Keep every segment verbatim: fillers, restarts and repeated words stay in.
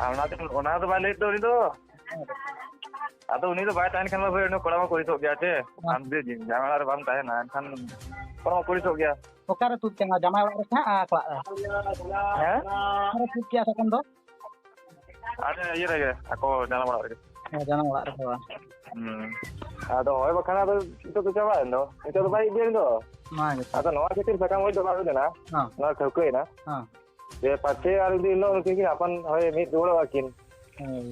ᱟᱨ ᱚᱱᱟ ᱫᱚ, ᱚᱱᱟ ᱫᱚ ᱵᱟᱭ ᱞᱟᱹᱭᱮᱫ ᱫᱚ ᱩᱱᱤ ᱫᱚ᱾ ᱟᱫᱚ ᱩᱱᱤ ᱫᱚ ᱵᱟᱭ ᱛᱟᱦᱮᱱ ᱠᱷᱟᱱ ᱢᱟ ᱵᱷᱟᱹᱭ, ᱩᱱᱤ ᱠᱚᱲᱟ ᱢᱟ ᱠᱩᱲᱤᱥᱚᱜ ᱜᱮᱭᱟ ᱪᱮ᱾ ᱦᱮᱸ᱾ ᱟᱢ ᱡᱩᱫᱤ ᱡᱟᱶᱟᱭ ᱚᱲᱟᱜ ᱨᱮ ᱵᱟᱢ ᱛᱟᱦᱮᱱᱟ, ᱮᱱᱠᱷᱟᱱ ᱠᱚᱲᱟ ᱢᱟ ᱠᱩᱲᱤᱥᱚᱜ ᱜᱮᱭᱟ᱾ ᱚᱠᱟᱨᱮ ᱛᱩᱫ ᱠᱟᱱᱟ? ᱡᱟᱢᱟᱭ ᱚᱲᱟᱜ ᱨᱮ ᱥᱮ ᱦᱟᱸᱜ ᱟᱠᱚ ᱚᱲᱟᱜ ᱨᱮ? ᱦᱮᱸ? ᱚᱠᱟᱨᱮ ᱛᱩᱫ ᱠᱮᱜᱼᱟ ᱥᱟᱠᱟᱢ ᱫᱚ? ᱟᱨ ᱤᱭᱟᱹ ᱨᱮᱜᱮ, ᱟᱠᱚ ᱡᱟᱱᱟᱢ ᱚᱲᱟᱜ ᱨᱮᱜᱮ᱾ ᱦᱮᱸ, ᱡᱟᱱᱟᱢ ᱚᱲᱟᱜ ᱨᱮᱜᱮ ᱵᱟᱝ? ᱦᱩᱸ᱾ ᱟᱫᱚ ᱦᱳᱭ ᱵᱟᱠᱷᱟᱱ ᱟᱫᱚ ᱱᱤᱛᱚᱜ ᱫᱚ ᱪᱟᱵᱟᱭᱮᱱ ᱫᱚ᱾ ᱱᱤᱛᱚᱜ ᱫᱚ ᱵᱟᱭ ᱤᱫᱤᱭᱮᱱ ᱫᱚ᱾ ᱚᱱᱟ ᱜᱮᱛᱚ᱾ ᱟᱫᱚ ᱱᱚᱣᱟ ᱠᱷᱟᱹᱛᱤᱨ ᱥᱟᱠᱟᱢ ᱚᱡ ᱫᱚ ᱵᱟᱝ ᱦᱩᱭ ᱞᱮᱱᱟ᱾ ᱦᱮᱸ᱾ ᱱᱚᱣᱟ ᱴᱷᱟᱹᱣᱠᱟᱹᱭᱮᱱᱟ᱾ ᱦᱮᱸ᱾ ᱡᱮ ᱯᱟᱪᱷᱮ ᱟᱨ ᱡᱩᱫᱤ ᱩᱱᱟᱹᱜ ᱩᱱᱠᱤᱱ ᱠᱤᱱ ᱟᱯᱟᱱ ᱦᱳᱭ ᱢᱤᱫ ᱨᱩᱣᱟᱹᱲᱚᱜᱼᱟ ᱠᱤᱱ᱾ ᱦᱳᱭ᱾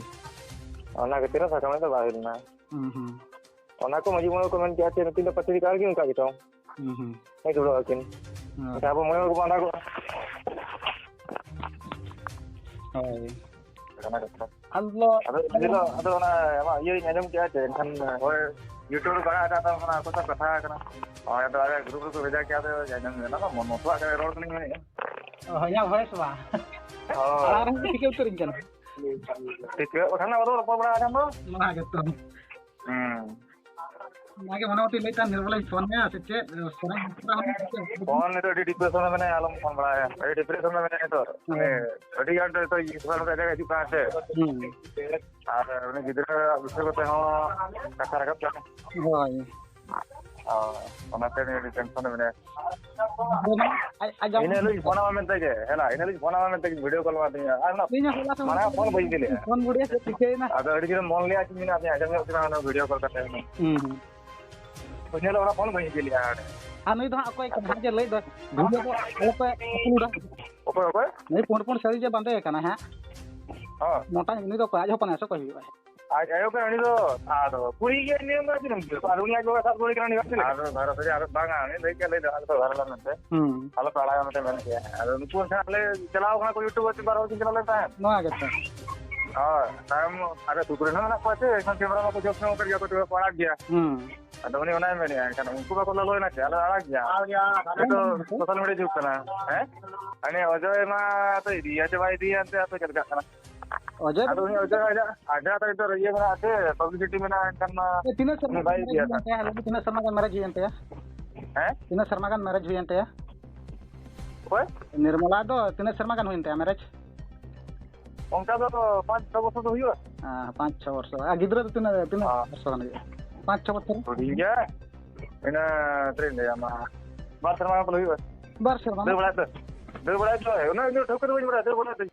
ᱚᱱᱟ ᱠᱷᱟᱹᱛᱤᱨ ᱦᱚᱸ ᱥᱟᱠᱟᱢ ᱚᱡ ᱫᱚ ᱵᱟᱝ ᱦᱩᱭ ᱞᱮᱱᱟ᱾ ᱦᱩᱸ, ᱦᱩᱸ᱾ ᱚᱱᱟ ᱠᱚ ᱢᱟᱹᱡᱷᱤ ᱢᱚᱬᱮ ᱠᱚ ᱢᱮᱱ ᱠᱮᱜᱼᱟ ᱪᱮ ᱱᱩᱠᱤᱱ ᱫᱚ ᱯᱟᱪᱮ ᱟᱨ ᱠᱤᱱ ᱚᱱᱠᱟ ᱜᱮᱪᱚᱝ᱾ ᱦᱩᱸ, ᱦᱩᱸ᱾ ᱦᱮᱡ ᱨᱩᱣᱟᱹᱲᱚᱜᱼᱟ ᱠᱤᱱ᱾ ᱦᱳᱭ᱾ ᱮᱱᱠᱷᱟᱱ ᱟᱵᱚ ᱢᱚᱬᱮ ᱦᱚᱲ ᱜᱮᱵᱚᱱ ᱟᱸᱫᱷᱟ ᱠᱚᱜᱼᱟ᱾ ᱦᱳᱭ᱾ ᱚᱱᱟ ᱠᱟᱛᱷᱟ᱾ ᱟᱫᱚ ᱟᱫᱚ ᱤᱧ ᱫᱚ, ᱟᱫᱚ ᱚᱱᱟ ᱟᱢᱟᱜ ᱤᱭᱟᱹᱧ ᱟᱸᱡᱚᱢ ᱠᱮᱜᱼᱟ ᱪᱮ, ᱮᱱᱠᱷᱟᱱ ᱦᱳᱭ, YouTube ᱨᱮ ᱟᱲᱟᱜ ᱟᱠᱟᱫ ᱛᱟᱢ ᱚᱱᱟ ᱠᱚ ᱥᱟᱵ ᱠᱟᱛᱷᱟ ᱠᱟᱱᱟ᱾ ᱦᱳᱭ, ᱟᱫᱚ ᱟᱞᱮ group ᱨᱮᱠᱚ ᱵᱷᱮᱡᱟ ᱠᱮᱜᱼᱟ, ᱟᱫᱚ ᱟᱸᱡᱚᱢ ᱢᱮ, ᱚᱱᱟ ᱢᱟ ᱢᱚᱱ ᱢᱚᱛᱚᱣᱟᱜ ᱨᱚᱲ ᱠᱟᱱᱟᱧ ᱢᱮᱱᱮᱫᱼᱟ᱾ ᱚ, ᱤᱧᱟᱹᱜ voice ᱵᱟᱝ? ᱦᱳᱭ᱾ ᱟᱲᱟᱝ ᱨᱮᱦᱚᱸ ᱴᱷᱤᱠᱟᱹ ᱩᱛᱟᱹᱨᱤᱧ ᱠᱟᱱᱟ᱾ ᱴᱷᱤᱠᱟᱹ ᱵᱟᱠᱷᱟᱱ ᱟᱵᱚ ᱫᱚ ᱨᱚᱯᱚᱲ ᱵᱟᱲᱟ ᱟᱠᱟᱱ ᱫᱚ᱾ ᱚᱱᱟ ᱜᱮᱛᱚ᱾ ᱦᱩᱸ᱾ ᱚᱱᱟᱜᱮ ᱢᱚᱱᱮ ᱢᱚᱛᱤᱧ ᱞᱟᱹᱭᱮᱫ ᱛᱟᱦᱮᱸᱫ, ᱱᱤᱨᱢᱚᱞᱟᱧ ᱯᱷᱳᱱ ᱟᱭᱟ ᱥᱮ ᱪᱮᱫ? ᱥᱚᱨᱮᱱ ᱦᱟᱸᱥᱫᱟ ᱦᱚᱸ ᱪᱮᱫ? ᱯᱷᱳᱱ ᱱᱤᱛᱚᱜ ᱟᱹᱰᱤ depression ᱨᱮ ᱢᱮᱱᱟᱭᱟ, ᱟᱞᱚᱢ ᱯᱷᱳᱱ ᱵᱟᱲᱟᱭᱟ᱾ ᱟᱹᱰᱤ depression ᱨᱮ ᱢᱮᱱᱟᱭᱟ ᱱᱤᱛᱚᱜ᱾ ᱦᱳᱭ᱾ ᱢᱟᱱᱮ ᱟᱹᱰᱤ ᱜᱟᱱ ᱱᱤᱛᱚᱜ ᱤᱭᱟᱹ ᱥᱳᱥᱟᱞ ᱢᱤᱰᱤᱭᱟ ᱨᱮ ᱦᱤᱡᱩᱜ ᱠᱟᱱᱟ ᱥᱮ᱾ ᱦᱩᱸ᱾ ᱟᱨ ᱩᱱᱤ ᱜᱤᱫᱽᱨᱟᱹ ᱵᱤᱥᱚᱭ ᱠᱚᱛᱮ ᱦᱚᱸ ᱠᱟᱛᱷᱟ ᱨᱟᱠᱟᱵ ᱠᱟᱱᱟ᱾ ᱦᱳᱭ᱾ ᱦᱳᱭ, ᱚᱱᱟᱛᱮ ᱩᱱᱤ ᱟᱹᱰᱤ tension ᱨᱮ ᱢᱮᱱᱟᱭᱟ᱾ ᱟᱡ, ᱟᱡ ᱤᱱᱟᱹ ᱦᱤᱞᱳᱜ ᱤᱧ ᱯᱷᱳᱱ ᱟᱢᱟ ᱢᱮᱱᱛᱮ ᱜᱮ, ᱦᱮᱸ, ᱤᱱᱟᱹ ᱦᱤᱞᱳᱜ ᱤᱧ ᱯᱷᱳᱱ ᱟᱢᱟ ᱢᱮᱱᱛᱮ ᱜᱮ video call ᱟᱫᱤᱧᱟ᱾ ᱟᱨ ᱚᱱᱟ ᱤᱧ ᱦᱚᱸ ᱦᱚᱞᱟ ᱥᱮ ᱢᱟᱲᱟᱝ ᱯᱷᱳᱱ ᱵᱟᱹᱧ ᱤᱫᱤ ᱞᱮᱫᱼᱟ᱾ ᱯᱷᱳᱱ ᱵᱩᱲᱤᱭᱟ ᱪᱮᱫ ᱪᱤᱠᱟᱹᱭᱮᱱᱟ? ᱟᱫᱚ ᱟᱹᱰᱤ ᱡᱳᱨ ᱢᱚᱱ ᱞᱮᱭᱟ ᱪᱮ ᱢᱮᱱᱟ, ᱟᱸᱡᱚᱢ ᱧᱚᱜ ᱠᱮᱫᱟ ᱚᱱᱟ video call ᱠᱟᱛᱮ᱾ ᱦᱩᱸ, ᱦᱩᱸ᱾ ᱩᱱ ᱦᱤᱞᱳᱜ ᱚᱱᱟ ᱯᱷᱳᱱ ᱵᱟᱹᱧ ᱤᱫᱤ ᱞᱮᱫᱼᱟ ᱚᱸᱰᱮ᱾ ᱟᱨ ᱱᱩᱭ ᱫᱚ ᱦᱟᱸᱜ ᱚᱠᱚᱭ ᱠᱟᱱᱟ? ᱦᱟᱸᱜ ᱡᱮ ᱞᱟᱹᱭ ᱫᱚ, video ᱫᱚ ᱟᱞᱚ ᱯᱮ upload ᱟ᱾ ᱚᱠᱚᱭ, ᱚᱠᱚᱭ? ᱱᱩᱭ ᱯᱩᱸᱰ ᱯᱩᱸᱰ ᱥᱟᱹᱲᱤ ᱡᱮ ᱵᱟᱸᱫᱮ ᱟᱠᱟᱱᱟ ᱦᱟᱸᱜ᱾ ᱦᱚᱸ᱾ ᱢᱚᱴᱟ ᱩᱱᱤ ᱫᱚ ᱚᱠᱚᱭ? ᱟᱡ ᱦᱚᱯᱚᱱ ᱥᱮ ᱚᱠᱚᱭ ᱦᱩᱭᱩᱜᱼᱟ? ᱟᱡ ᱟᱭᱳ ᱠᱟᱱᱟ ᱩᱱᱤ ᱫᱚ᱾ ᱟᱫᱚ ᱠᱩᱲᱤ ᱜᱮ ᱱᱤᱭᱚᱢ ᱫᱚ ᱪᱮᱫ ᱮᱢ ᱵᱩᱡᱷᱟᱹᱣᱟ? ᱟᱨ ᱩᱱᱤ ᱟᱡ ᱵᱟᱵᱟ ᱥᱟᱵ ᱨᱩᱣᱟᱹᱲ ᱠᱟᱱᱟ, ᱩᱱᱤ ᱵᱟᱝ ᱪᱮᱫ ᱞᱮᱠᱟ? ᱟᱨ ᱵᱷᱟᱨᱚᱛ ᱨᱮ ᱟᱨ ᱵᱟᱝᱟ, ᱩᱱᱤ ᱞᱟᱹᱭ ᱠᱮᱫ, ᱞᱟᱹᱭ ᱫᱚ, ᱟᱞᱚ ᱯᱮ ᱵᱷᱟᱭᱨᱟᱞᱟ ᱢᱮᱱᱛᱮ᱾ ᱦᱩᱸ᱾ ᱟᱞᱚ ᱯᱮ ᱟᱲᱟᱜᱟ ᱢᱮᱱᱛᱮ ᱢᱮᱱ ᱠᱮᱫᱼᱟ᱾ ᱟᱫᱚ ᱱᱩᱠᱩ ᱮᱱᱠᱷᱟᱱ ᱟᱞᱮ ᱪᱟᱞᱟᱣ ᱠᱟᱱᱟ ᱠᱚ YouTube ᱨᱮ, ᱵᱟᱨ ᱦᱚᱲ ᱠᱤᱱ ᱪᱟᱞᱟᱣ ᱞᱮᱱ ᱛᱟᱦᱮᱸᱫ᱾ ᱱᱚᱣᱟ ᱜᱮᱛᱚ᱾ ᱦᱳᱭ, ᱛᱟᱭᱚᱢ ᱟᱞᱮ ᱥᱩᱨ ᱠᱚᱨᱮᱱ ᱦᱚᱸ ᱢᱮᱱᱟᱜ ᱠᱚᱣᱟ ᱪᱮ, ᱮᱱᱠᱷᱟᱱ camera ᱢᱟᱠᱚ ᱡᱚᱜ ᱥᱚᱝ ᱠᱟᱫ ᱜᱮᱭᱟ, ᱠᱚ ᱪᱚ ᱠᱚ ᱟᱲᱟᱜ ᱜᱮᱭᱟ᱾ ᱦᱩᱸ᱾ ᱟᱫᱚ ᱩᱱᱤ ᱚᱱᱟᱭ ᱢᱮᱱᱮᱫᱼᱟ, ᱮᱱᱠᱷᱟᱱ ᱩᱱᱠᱩ ᱵᱟᱠᱚ ᱞᱟᱞᱚᱭᱮᱱᱟ ᱪᱮ, ᱟᱞᱮ ᱟᱲᱟᱜ ᱜᱮᱭᱟ᱾ ᱟᱨ ᱡᱟ-, ᱟᱞᱮ ᱫᱚ ᱚᱡᱚᱭ ᱫᱚ ᱥᱳᱥᱟᱞ ᱢᱤᱰᱤᱭᱟ ᱡᱩᱜᱽ ᱠᱟᱱᱟ, ᱦᱮᱸ? ᱩᱱᱤ ᱚᱡᱚᱭ ᱢᱟ ᱛᱚ ᱤᱫᱤᱭᱟ ᱪᱮ ᱵᱟᱭ ᱤᱫᱤᱭᱟ, ᱮᱱᱛᱮ ᱟᱯᱮ ᱪᱮᱫ ᱞᱮᱠᱟᱜ ᱠᱟᱱᱟ? ᱚᱡᱚᱭ ᱟᱫᱚ ᱫᱚ ᱩᱱᱤ ᱚᱡᱚᱭ ᱟᱡᱟᱜ, ᱟᱡᱟᱜ ᱛᱚ ᱱᱤᱛᱚᱜ ᱤᱭᱟᱹ ᱢᱮᱱᱟᱜᱼᱟ ᱥᱮ, publicity ᱢᱮᱱᱟᱜᱼᱟ, ᱮᱱᱠᱷᱟᱱ ᱢᱟ ᱛᱤᱱᱟᱹᱜ ᱥᱮᱨᱢᱟ ᱩᱱᱤ ᱵᱟᱭ ᱜᱟᱱ ᱤᱫᱤᱭᱟ ᱛᱚ᱾ ᱛᱤᱱᱟᱹᱜ ᱥᱮᱨᱢᱟ ᱜᱟᱱ marriage ᱦᱩᱭᱮᱱ ᱛᱟᱭᱟ? ᱦᱮᱸ? ᱛᱤᱱᱟᱹᱜ ᱥᱮᱨᱢᱟ ᱜᱟᱱ marriage ᱦᱩᱭᱮᱱ ᱛᱟᱭᱟ? ᱚᱠᱚᱭ? ᱱᱤᱨᱢᱚᱞᱟ ᱫᱚ ᱛᱤᱱᱟᱹᱜ ᱥᱮᱨᱢᱟ ᱜᱟᱱ ᱦᱩᱭᱮᱱ ᱛᱟᱭᱟ marriage? ᱚᱱᱠᱟ ᱫᱚ ᱯᱟᱸᱪ ᱪᱷᱚ ᱵᱚᱪᱷᱚᱨ ᱫᱚ ᱦᱩᱭᱩᱜᱼᱟ᱾ ᱦᱮᱸ, ᱯᱟᱸᱪ ᱪᱷᱚ ᱵᱚᱪᱷᱚᱨ᱾ ᱟᱨ ᱜᱤᱫᱽᱨᱟᱹ ᱫᱚ ᱛᱤᱱᱟᱹᱜ, ᱛᱤᱱᱟᱹᱜ ᱦᱮᱸ᱾ ᱵᱚᱪᱷᱚᱨ ᱜᱟᱱ ᱦᱩᱭᱩᱜᱼᱟ? ᱯᱟᱸᱪ ᱪᱷᱚ ᱵᱚᱪᱷᱚᱨ? ᱦᱩᱰᱤᱧ ᱜᱮᱭᱟ᱾ ᱤᱱᱟᱹ ᱪᱮᱫ ᱤᱧ ᱞᱟᱹᱭᱟ ᱢᱟ, ᱵᱟᱨ ᱥᱮᱨᱢᱟ ᱜᱟᱱ ᱯᱟᱞᱮ ᱦᱩᱭᱩᱜᱼᱟ᱾ ᱵᱟᱨ ᱥᱮᱨᱢᱟ? ᱫᱟᱹᱲ ᱵᱟᱲᱟᱭ ᱛᱚ, ᱫᱟᱹᱲ ᱵᱟᱲᱟᱭ ᱛᱚ, ᱩᱱᱟᱹᱜ ᱤᱧ ᱫᱚ ᱴᱷᱟᱹᱣᱠᱟᱹ ᱫᱚ ᱵᱟᱹᱧ ᱵᱟᱲᱟᱭᱟ, ᱫᱟᱹᱲ ᱵᱟᱲᱟᱭ ᱛᱚ᱾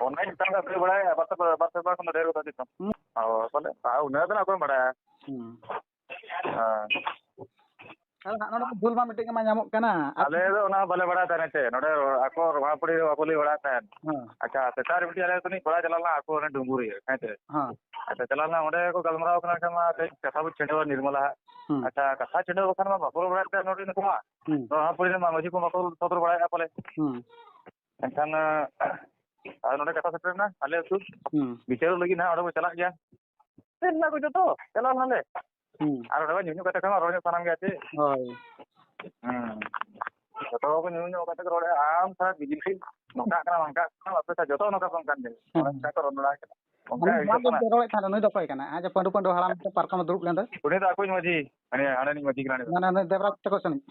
ᱚᱱᱟ ᱢᱤᱫᱴᱟᱝ ᱫᱟᱹᱲ ᱵᱟᱲᱟᱭᱟ, ᱵᱟᱨ ᱥᱮᱨᱢᱟ, ᱵᱟᱨ ᱥᱮᱨᱢᱟ ᱠᱷᱚᱱ ᱫᱚ ᱰᱷᱮᱨ ᱜᱮ ᱛᱟᱦᱮᱸ ᱠᱟᱱᱟ᱾ ᱦᱩᱸ᱾ ᱚ, ᱯᱟᱞᱮ, ᱛᱟᱣ ᱩᱱᱟᱹᱜ ᱫᱚ ᱱᱟᱜ ᱚᱠᱚᱭᱮᱢ ᱵᱟᱲᱟᱭᱟ᱾ ᱦᱩᱸ᱾ ᱦᱮᱸ᱾ ᱟᱫᱚ ᱦᱟᱸᱜ ᱱᱚᱰᱮ ᱫᱚ ᱵᱷᱩᱞ ᱢᱟ ᱢᱤᱫᱴᱮᱡ ᱜᱮ ᱢᱟ ᱧᱟᱢᱚᱜ ᱠᱟᱱᱟ᱾ ᱟᱞᱮ ᱫᱚ ᱚᱱᱟ ᱵᱟᱞᱮ ᱵᱟᱲᱟᱭ ᱛᱟᱦᱮᱱᱟ ᱪᱮ, ᱱᱚᱰᱮ ᱟᱠᱚ ᱨᱚᱢᱟᱯᱩᱨᱤ ᱨᱮ ᱵᱟᱠᱚ ᱞᱟᱹᱭ ᱵᱟᱲᱟᱭ ᱛᱟᱦᱮᱸᱫ᱾ ᱦᱮᱸ᱾ ᱟᱪᱪᱷᱟ, ᱥᱮᱛᱟᱜ ᱨᱮ ᱢᱤᱫᱴᱤᱡ ᱟᱞᱮ ᱥᱮᱱᱤᱡ ᱠᱚᱲᱟ ᱪᱟᱞᱟᱣ ᱞᱮᱱᱟ, ᱟᱠᱚ ᱚᱱᱮ ᱰᱩᱢᱵᱩᱨᱤᱭᱟᱹ, ᱦᱮᱸ ᱪᱮ᱾ ᱦᱮᱸ᱾ ᱟᱪᱪᱷᱟ, ᱪᱟᱞᱟᱣ ᱞᱮᱱᱟ, ᱚᱸᱰᱮ ᱠᱚ ᱜᱟᱞᱢᱟᱨᱟᱣ ᱠᱟᱱᱟ, ᱠᱷᱟᱱ ᱢᱟ ᱠᱟᱹᱡ ᱠᱟᱛᱷᱟ ᱵᱚ ᱪᱷᱤᱰᱟᱹᱣᱟ ᱱᱤᱨᱢᱚᱞᱟ ᱦᱟᱸᱜ᱾ ᱦᱩᱸ᱾ ᱟᱪᱪᱷᱟ, ᱠᱟᱛᱷᱟ ᱪᱷᱤᱰᱟᱹᱣ ᱵᱟᱠᱷᱟᱱ ᱢᱟ ᱵᱟᱠᱚ ᱨᱚᱲ ᱵᱟᱲᱟᱭᱮᱫ ᱛᱟᱦᱮᱸᱫ ᱱᱚᱰᱮ ᱱᱩᱠᱩ ᱢᱟ᱾ ᱦᱩᱸ᱾ ᱨᱚᱢᱟᱯᱩᱨᱤ ᱨᱮᱱ ᱢᱟ ᱢᱟᱹᱡᱷᱤ ᱠᱚ ᱵᱟᱠᱚ ᱥᱚᱫᱚᱨ ᱵᱟᱲᱟᱭᱮᱫᱼᱟ ᱯᱟᱞᱮ᱾ ᱦᱩᱸ᱾ ᱮᱱᱠᱷᱟᱱ, ᱟᱨ ᱱᱚᱰᱮ ᱠᱟᱛᱷᱟ ᱥᱮᱴᱮᱨ ᱮᱱᱟ, ᱟᱞᱮ ᱟᱹᱛᱩ ᱦᱩᱸ᱾ ᱵᱤᱪᱟᱹᱨᱚᱜ ᱞᱟᱹᱜᱤᱫ ᱱᱟᱦᱟᱜ ᱚᱸᱰᱮ ᱵᱚ ᱪᱟᱞᱟᱜ ᱜᱮᱭᱟ᱾ ᱥᱮᱱ ᱞᱮᱱᱟ ᱠᱚ ᱡᱚᱛᱚ, ᱪᱟᱞᱟᱣ ᱞᱮᱱᱟᱞᱮ᱾ ᱦᱩᱸ᱾ ᱟᱨ ᱚᱸᱰᱮ ᱢᱟ ᱧᱩ ᱧᱩ ᱠᱟᱛᱮ ᱠᱷᱟᱱ ᱢᱟ ᱨᱚᱲ ᱧᱚᱜ ᱥᱟᱱᱟᱢ ᱜᱮᱭᱟ ᱪᱮ? ᱦᱳᱭ᱾ ᱦᱩᱸ᱾ ᱡᱚᱛᱚ ᱦᱚᱲ ᱠᱚ ᱧᱩ ᱧᱩ ᱠᱟᱛᱮ ᱠᱚ ᱨᱚᱲᱮᱫᱼᱟ, "ᱟᱢ ᱥᱟᱞᱟ ᱵᱤᱡᱮᱯᱤ ᱱᱚᱝᱠᱟᱜ ᱠᱟᱱᱟ, ᱵᱟᱝᱠᱟᱜ ᱠᱟᱱᱟ, ᱟᱯᱮ ᱥᱟᱶ ᱡᱚᱛᱚ ᱱᱚᱝᱠᱟ ᱠᱚ ᱠᱟᱱ ᱜᱮᱭᱟ᱾ ᱦᱩᱸ᱾ ᱚᱱᱠᱟ ᱠᱚ ᱨᱚᱲ ᱵᱟᱲᱟ ᱠᱟᱱᱟ᱾ ᱚᱱᱠᱟ ᱩᱱᱤ ᱦᱩᱭᱩᱜ ᱵᱟᱝ ᱠᱟᱱᱟ᱾ ᱨᱚᱲᱮᱫ ᱛᱟᱦᱮᱸᱫ, ᱩᱱᱤ ᱫᱚ ᱚᱠᱚᱭ ᱠᱟᱱᱟᱭ? ᱟᱡ ᱯᱟᱹᱰᱩ ᱯᱟᱹᱰᱩ ᱦᱟᱲᱟᱢ ᱛᱮ ᱯᱟᱨᱠᱚᱢ ᱨᱮ ᱫᱩᱲᱩᱵ ᱞᱮᱱ ᱫᱚ? ᱩᱱᱤ ᱫᱚ ᱟᱠᱚᱭᱤᱡ ᱢᱟᱹᱡᱷᱤ, ᱦᱟᱱᱮ, ᱦᱟᱱᱮ ᱨᱤᱱᱤᱡ ᱢᱟᱹᱡᱷᱤ ᱠᱟᱱᱟ ᱩᱱᱤ ᱫᱚ᱾ ᱢᱟᱱᱮ ᱩᱱᱤ ᱫᱮᱵᱽᱨᱟᱡᱽ ᱛᱟᱠᱚ ᱥᱮᱱᱤᱡ?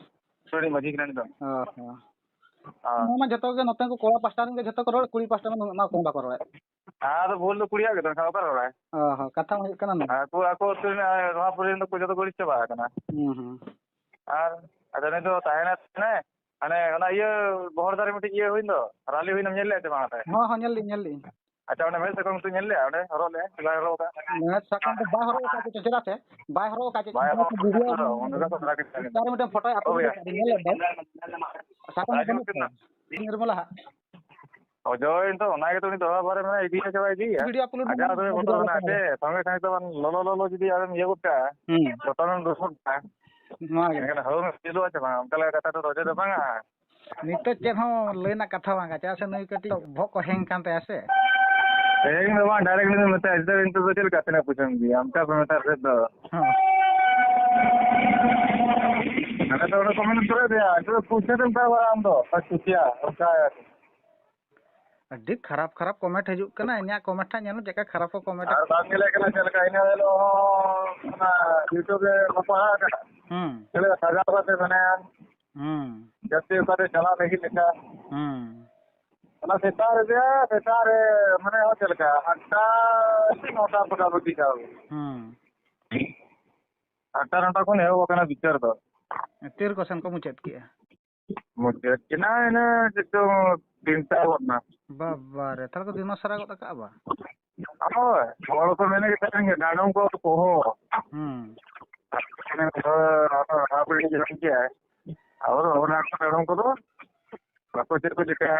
ᱩᱱᱤ ᱢᱟᱹᱡᱷᱤ ᱠᱟᱱᱟ ᱩᱱᱤ ᱫᱚ᱾ ᱚ ᱦᱚᱸ᱾ ᱦᱮᱸ᱾ ᱱᱚᱣᱟ ᱢᱟ ᱡᱚᱛᱚ ᱜᱮ ᱱᱚᱛᱮ ᱠᱚ ᱠᱚᱲᱟ ᱯᱟᱥᱴᱟ ᱨᱮᱱ ᱜᱮ ᱡᱚᱛᱚ ᱠᱚ ᱨᱚᱲ, ᱠᱩᱲᱤ ᱯᱟᱥᱴᱟ ᱨᱮᱱ ᱫᱚ ᱩᱱᱟᱹᱜ ᱢᱟ ᱚᱠᱚᱭ ᱦᱚᱸ ᱵᱟᱠᱚ ᱨᱚᱲᱮᱫ᱾ ᱟᱫᱚ ᱵᱷᱩᱞ ᱫᱚ ᱠᱩᱲᱤᱭᱟᱜ ᱜᱮ ᱛᱚ, ᱮᱱᱠᱷᱟᱱ ᱚᱠᱟᱨᱮ ᱨᱚᱲᱟᱭ? ᱚ ᱦᱚᱸ, ᱠᱟᱛᱷᱟ ᱢᱟ ᱦᱩᱭᱩᱜ ᱠᱟᱱᱟ ᱱᱚᱣᱟ᱾ ᱟᱠᱚ, ᱟᱠᱚ ᱟᱹᱛᱩ ᱨᱮᱱ, ᱱᱚᱣᱟ ᱯᱩᱨᱤ ᱨᱮᱱ ᱫᱚ ᱡᱚᱛᱚ ᱠᱚ ᱟᱹᱲᱤᱥ ᱪᱟᱵᱟ ᱟᱠᱟᱱᱟ᱾ ᱦᱩᱸ, ᱦᱩᱸ᱾ ᱟᱨ, ᱟᱪᱪᱷᱟ, ᱱᱩᱭ ᱫᱚ ᱛᱟᱦᱮᱱᱟᱭ, ᱛᱟᱦᱮᱱᱟᱭ, ᱦᱟᱱᱮ ᱚᱱᱟ ᱤᱭᱟᱹ ᱵᱚᱦᱚᱲᱫᱟ ᱨᱮ ᱢᱤᱫᱴᱤᱡ ᱤᱭᱟᱹ ᱦᱩᱭᱮᱱ ᱫᱚ, ᱨᱟᱞᱤ ᱦᱩᱭᱮᱱᱟ, ᱧᱮᱞ ᱞᱮᱫ ᱛᱟᱢ ᱚᱱᱟᱛᱮ? ᱦᱚᱸ, ᱦᱚᱸ, ᱧᱮᱞ ᱞᱤᱧ, ᱧᱮᱞ ᱞᱤᱧ᱾ ᱟᱪᱪᱷᱟ, ᱚᱸᱰᱮ ᱢᱮᱫ ᱥᱟᱠᱟᱢ ᱠᱚ ᱧᱮᱞ ᱞᱮᱫᱼᱟ, ᱚᱸᱰᱮ ᱦᱚᱨᱚᱜ ᱞᱮᱫᱼᱟ, ᱥᱮ ᱵᱟᱭ ᱦᱚᱨᱚᱜ ᱟᱠᱟᱫ? ᱢᱮᱫ ᱥᱟᱠᱟᱢ ᱫᱚ ᱵᱟᱭ ᱦᱚᱨᱚᱜ ᱟᱠᱟᱫ ᱪᱮ ᱪᱮᱦᱨᱟ ᱛᱮ? ᱵᱟᱭ ᱦᱚᱨᱚᱜ ᱟᱠᱟᱫ ᱪᱮ? ᱵᱟᱭ ᱦᱚᱨᱚᱜ ᱟᱠᱟᱫ, ᱵᱷᱤᱰᱤᱭᱳ ᱚᱱᱟ ᱫᱚ ᱥᱟᱯᱲᱟᱣ ᱠᱮᱫ ᱛᱟᱭᱟ᱾ ᱚᱱᱠᱟ ᱢᱤᱫᱴᱮᱱ ᱯᱷᱳᱴᱳᱭ ᱟᱯᱞᱳᱰ ᱦᱳᱭ᱾ ᱞᱮᱫᱟ, ᱧᱮᱞ ᱞᱮᱫ ᱫᱚ᱾ ᱥᱟᱠᱟᱢ ᱫᱚ ᱵᱟᱹᱱᱩᱜ ᱛᱟᱭᱟ᱾ ᱱᱤᱨᱢᱚᱞᱟ ᱦᱟᱸᱜ᱾ ᱚᱡᱚᱭ ᱫᱚ ᱚᱱᱟ ᱜᱮᱛᱚ ᱩᱱᱤ ᱫᱚ ᱦᱚᱲ ᱵᱟᱨᱮ ᱢᱮᱱᱟᱭ, ᱤᱫᱤ ᱦᱚᱪᱚ ᱵᱟᱭ ᱤᱫᱤᱭᱟ᱾ ᱵᱷᱤᱰᱤᱭᱳ ᱟᱯᱞᱳᱰ ᱟᱡᱟᱜ ᱢᱮᱱᱟᱜᱼᱟ, ᱫᱚ ᱵᱚᱛᱚᱨ ᱵᱷᱤᱰᱤᱭᱳ ᱢᱮᱱᱟᱜᱼᱟ ᱟᱯᱞᱳᱰ ᱥᱮ, ᱥᱚᱸᱜᱮ ᱥᱚᱸᱜᱮ ᱛᱮᱵᱚᱱ ᱞᱚᱞᱚ ᱞᱚᱞᱚ ᱡᱩᱫᱤ ᱟᱢᱮᱢ ᱤᱭᱟᱹ ᱜᱚᱫ ᱠᱟᱜᱼᱟ, ᱦᱩᱸ᱾ ᱡᱚᱛᱚᱱᱮᱢ ᱫᱩᱥ ᱜᱚᱫ ᱠᱟᱜᱼᱟ, ᱱᱚᱣᱟ ᱜᱮ᱾ ᱮᱱᱠᱷᱟᱱ ᱦᱟᱹᱣ ᱢᱮ ᱪᱮᱫᱚᱜᱼᱟ ᱪᱮ ᱵᱟᱝ? ᱚᱱᱠᱟ ᱞᱮᱠᱟ ᱠᱟᱛᱷᱟ ᱫᱚ ᱚᱡᱚᱭ ᱫᱚ ᱵᱟᱝᱟ᱾ ᱱᱤᱛᱚᱜ ᱪᱮᱫ ᱦᱚᱸ ᱞᱟᱹᱭ ᱨᱮᱱᱟᱜ ᱠᱟᱛᱷᱟ ᱵᱟᱝ ᱠᱟᱱᱟ, ᱪᱮᱫᱟᱜ ᱥᱮ ᱱᱩᱭ ᱠᱟᱹᱴᱤᱡ ᱵᱚᱦᱚᱜ ᱠᱚ ᱦᱮᱝ ᱠᱟᱱ ᱛᱟᱭᱟ ᱥᱮ᱾ ᱦᱮᱝ ᱫᱚ ᱵᱟᱝ, ᱰᱟᱭᱨᱮᱠᱴ ᱱᱩᱭ ᱫᱚ ᱢᱮᱛᱟᱭᱟ, ᱪᱮᱫᱟᱜ ᱱᱤᱛᱚᱜ ᱫᱚ ᱪᱮᱫ ᱞᱮᱠᱟ ᱛᱤᱱᱟᱹᱜ ᱯᱩᱭᱥᱟᱹᱢ ᱤᱫᱤᱭᱟ? ᱚᱱᱠᱟ ᱠᱚ ᱢᱮᱛᱟᱜ ᱥᱮᱫ ᱫᱚ᱾ ᱦᱚᱸ᱾ ᱟᱞᱮ ᱫᱚ ᱚᱸᱰᱮ ᱠᱚ ᱢᱮᱱ ᱩᱛᱟᱹᱨ ᱟᱫᱮᱭᱟ, ᱱᱤᱛᱚᱜ ᱫᱚ ᱯᱩᱭᱥᱟᱹ ᱛᱮᱢ ᱛᱟᱣᱟ ᱟᱢ ᱫᱚ, ᱟᱨ ᱠᱩᱥᱤᱭᱟ, ᱚᱱᱠᱟ᱾ ᱟᱹᱰᱤ ᱠᱷᱟᱨᱟᱯ ᱠᱷᱟᱨᱟᱯ ᱠᱚᱢᱮᱱᱴ ᱦᱤᱡᱩᱜ ᱠᱟᱱᱟ᱾ ᱤᱧᱟᱹᱜ ᱠᱚᱢᱮᱱᱴ ᱦᱟᱸᱜ ᱧᱮᱞ ᱢᱮ, ᱪᱮᱫ ᱞᱮᱠᱟ ᱠᱷᱟᱨᱟᱯ ᱠᱚ ᱠᱚᱢᱮᱱᱴ ᱟᱨ ᱟᱠᱟᱫᱟ᱾ ᱵᱟᱝ ᱧᱮᱞᱮ ᱠᱟᱱᱟ ᱪᱮᱫ ᱞᱮᱠᱟ? ᱤᱱᱟᱹ ᱦᱤᱞᱳᱜ ᱦᱚᱸ ᱚᱱᱟ YouTube ᱨᱮ ᱵᱟᱠᱚ ᱟᱲᱟᱜ ᱟᱠᱟᱫᱟ᱾ ᱦᱩᱸ᱾ ᱪᱮᱫ ᱞᱮᱠᱟ ᱥᱟᱡᱟᱣ ᱠᱟᱛᱮ ᱢᱮᱱᱟᱭᱟ? ᱦᱩᱸ᱾ ᱡᱟᱹᱥᱛᱤ ᱚᱠᱟᱛᱮ ᱪᱟᱞᱟᱣ ᱞᱟᱹᱜᱤᱫ ᱞᱮᱠᱟ᱾ ᱦᱩᱸ᱾ ᱚᱱᱟ ᱥᱮᱛᱟᱜ ᱨᱮᱜᱮ, ᱥᱮᱛᱟᱜ ᱨᱮ ᱢᱟᱱᱮ ᱪᱮᱫ ᱞᱮᱠᱟ ᱟᱴᱴᱟ ᱥᱮ ᱱᱚᱴᱟ ᱯᱟᱠᱟᱯᱟᱠᱤ ᱪᱟᱞᱟᱣ᱾ ᱦᱩᱸ᱾ ᱟᱴᱴᱟ ᱱᱚᱴᱟ ᱠᱷᱚᱱ ᱮᱦᱚᱵ ᱟᱠᱟᱱᱟ ᱵᱤᱪᱟᱹᱨ ᱫᱚ᱾ ᱛᱤ ᱨᱮᱠᱚ ᱥᱮᱱ ᱠᱚ ᱢᱩᱪᱟᱹᱫ ᱠᱮᱜᱼᱟ? ᱢᱩᱪᱟᱹᱫ ᱠᱮᱫᱟ ᱤᱱᱟᱹ ᱪᱮᱫ ᱪᱚᱝ ᱛᱤᱱᱴᱟ ᱜᱚᱫ ᱱᱟ᱾ ᱵᱟᱵᱟ ᱨᱮ, ᱛᱟᱦᱞᱮ ᱠᱚ ᱫᱤᱱ ᱥᱟᱨᱟ ᱜᱚᱫ ᱟᱠᱟᱜᱼᱟ ᱵᱟ? ᱦᱳᱭ, ᱦᱚᱲ ᱠᱚ ᱢᱮᱱᱮᱫ ᱛᱟᱦᱮᱱ ᱜᱮ, ᱰᱟᱸᱰᱚᱢ ᱠᱚ ᱯᱚᱦᱚ᱾ ᱦᱩᱸ᱾ ᱢᱮᱱᱮᱫ ᱦᱳᱭ, ᱦᱟᱯᱲᱤ ᱡᱚᱢ ᱠᱮᱜᱼᱟᱭ᱾ ᱟᱵᱚ ᱫᱚ ᱚᱱᱟ ᱠᱚ ᱰᱟᱸᱰᱚᱢ ᱠᱚᱫᱚ ᱵᱟᱠᱚ ᱪᱮᱫ ᱠᱚ ᱪᱤᱠᱟᱹᱭᱟ,